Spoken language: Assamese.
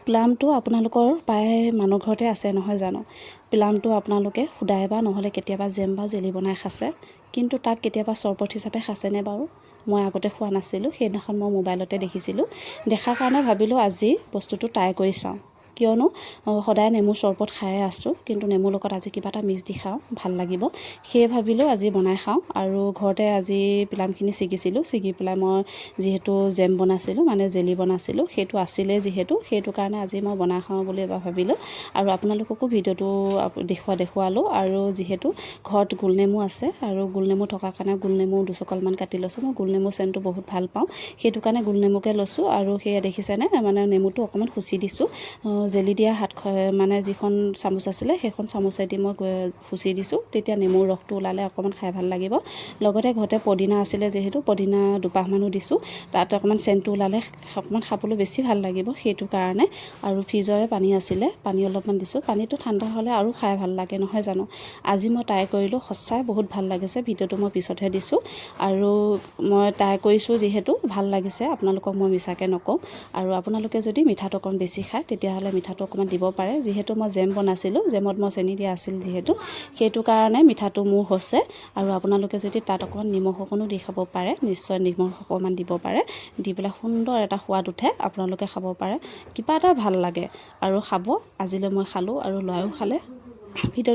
প্লামটো আপোনালোকৰ প্ৰায় মানুহ ঘৰতে আছে নহয় জানো? প্লামটো আপোনালোকে সুদাই বা নহ'লে কেতিয়াবা জেম বা জেলি বনাই খাইছে, কিন্তু তাক কেতিয়াবা চৰবত হিচাপে খাইছেনে বাৰু? মই আগতে খোৱা নাছিলোঁ। সেইদিনাখন মই মোবাইলতে দেখিছিলোঁ। দেখাৰ কাৰণে ভাবিলোঁ আজি বস্তুটো ট্ৰাই কৰি চাওঁ। কিয়নো সদায় নেমু চৰবত খায়ে আছোঁ, কিন্তু নেমুৰ লগত আজি কিবা এটা মিক্স দি খাওঁ, ভাল লাগিব। সেয়ে ভাবিলোঁ আজি বনাই খাওঁ। আৰু ঘৰতে আজি প্লামখিনি ছিগিছিলোঁ। ছিগি পেলাই মই যিহেতু জেম বনাইছিলোঁ, মানে জেলি বনাইছিলোঁ, সেইটো আছিলে যিহেতু, সেইটো কাৰণে আজি মই বনাই খাওঁ বুলি এবাৰ ভাবিলোঁ আৰু আপোনালোককো ভিডিঅ'টো দেখুৱালোঁ। আৰু যিহেতু ঘৰত গোলনেমু আছে আৰু গোলনেমু থকাৰ কাৰণে গোলনেমু দুচকলমান কাটি লৈছোঁ। মই গোলনেমু চেণ্টটো বহুত ভাল পাওঁ, সেইটো কাৰণে গোলনেমুকে লৈছোঁ। আৰু সেয়া দেখিছেনে, মানে নেমুটো অকণমান খুচি দিছোঁ। জেলি দিয়া হাত মানে যিখন চামুচ আছিলে, সেইখন চামুচেদি মই খুচি দিছোঁ। তেতিয়া নেমুৰ ৰসটো ওলালে অকণমান খাই ভাল লাগিব। লগতে ঘৰতে পদিনা আছিলে যিহেতু, পদিনা দুপাহমানো দিছোঁ। তাত অকণমান চেণ্টটো ওলালে অকণমান খাবলৈ বেছি ভাল লাগিব, সেইটো কাৰণে। আৰু ফ্ৰিজৰে পানী আছিলে, পানী অলপমান দিছোঁ। পানীটো ঠাণ্ডা হ'লে আৰু খাই ভাল লাগে, নহয় জানো? আজি মই ট্ৰাই কৰিলোঁ, সঁচাই বহুত ভাল লাগিছে। ভিডিঅ'টো মই পিছতহে দিছোঁ। আৰু মই ট্ৰাই কৰিছোঁ যিহেতু ভাল লাগিছে, আপোনালোকক মই মিছাকৈ নকওঁ। আৰু আপোনালোকে যদি মিঠাটো অকণ বেছি খায়, তেতিয়াহ'লে মিঠাটো অকণমান দিব পাৰে। যিহেতু মই জেম বনাইছিলোঁ, জেমত মই চেনি দিয়া আছিল যিহেতু, সেইটো কাৰণে মিঠাটো মোৰ হৈছে। আৰু আপোনালোকে যদি তাত অকণমান নিমখ অকণো দি খাব পাৰে, নিশ্চয় নিমখ অকণমান দিব পাৰে। দি পেলাই সুন্দৰ এটা সোৱাদ উঠে, আপোনালোকে খাব পাৰে। কিবা এটা ভাল লাগে আৰু খাব। আজিলৈ মই খালোঁ আৰু ল'ৰায়ো খালে। ভিডিঅ'